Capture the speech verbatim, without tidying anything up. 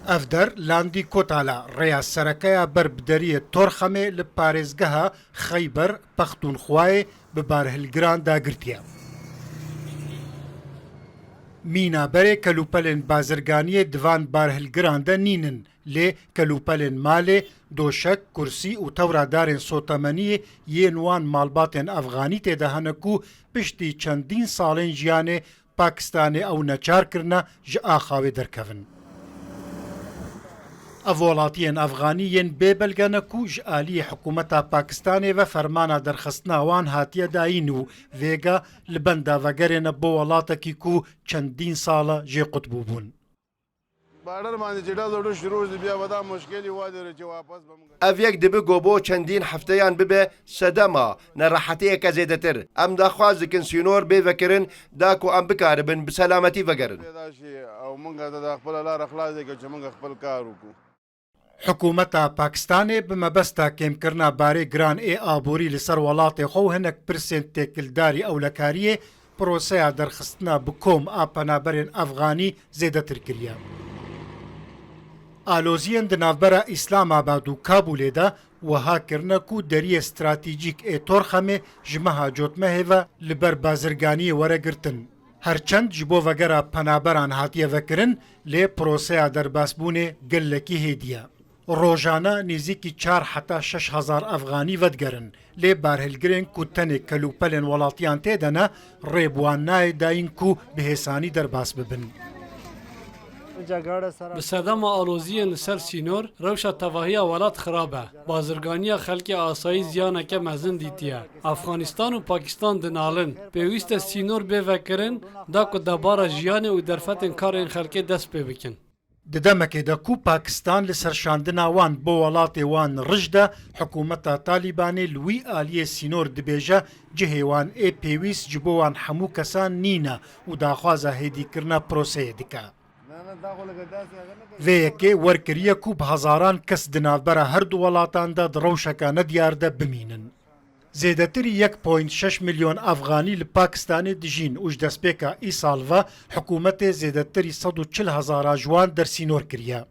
Ev der Landî Kotala rêya sereke ya ber bi deriyê Torxemê li parêzgeha Xeyber Pextûnxwayê bi barhilgiran dagirtiye. Mîna berê kelûpelên bazirganiyê di van barhilgiran de nînin, lê kelûpelên malê, doşek, kursî û tewra darên sotemeniyê yên wan malbatên Efxanî tê de hene ku piştî çendîn salên jiyanê Pakistanê ew neçar kirine ji axa wê derkevin. Ev welatiyên Efxanî yên bê belge ne ku ji aliyê hikûmeta Pakistanê ve fermana derxistina wan hatiye dayîn û vêga li benda vegerê ne bo welatekî ku çendîn sal e jê qut bûbûn. Ev yek dibe ku bo çendîn hefteyan bibe sedema nerehetiyeke zêdetir. Em daxwaz dikin sînor bê vekirin, da ku em bikaribin bi selametî vegerin. Hikûmeta Pakistanê bi mebesta kêmkirina barê giran ê aborî li ser welatê xwe û hinek pirsên têkildarî ewlekariyê proseya derxistina bi kom a penaberên Efxanî zêdetir kiriye. Aloziyên di navbera Îslamabad û Kabûlê de wiha kirine ku deriyê stratejîk ê Torxemê ji meha cotmehê ve li ber bazirganiyê were girtin. Her çend ji bo vegera penaberan hatiye vekirin, lê proseya derbasbûnê gelekî hêdî ye. Rojane nêzîkî çar heta şeş hezar Efxanî vedigerin, lê barhilgirên ku tenê kelûpelên welatiyan tê de ne, rê bi wan nayê dayîn ku bi hêsanî derbas bibin. Bi sedema aloziyên li ser sînor, rewşa tevahiya welat xirab e. Bazirganiya xelkê asayî ziyaneke mezin dîtiye. Efxanistan û Pakistan dinalin. Pêwîst e sînor bê vekirin, da ku debara jiyanê û derfetên karên xelkê dest pê bikin. Di demekê de ku Pakistan li ser şandina wan bo welatê wan rij de, hikûmeta Talîbanê li wî aliyê sînor dibêje cihê wan ê pêwîst ji bo wan hemû kesan nîne û daxwaza hêdîkirina proseyê dike. Vê yekê wer kiriye ku bi hezaran kes di navbera her du welatan de di rewşeke nediyar de bimînin. Zêdetirî yek point şeş milyon Efxanî li Pakistanê dijîn û ji destpêka îsal ve hikûmetê zêdetirî sed û çil hezara ji wan dersînor kiriye.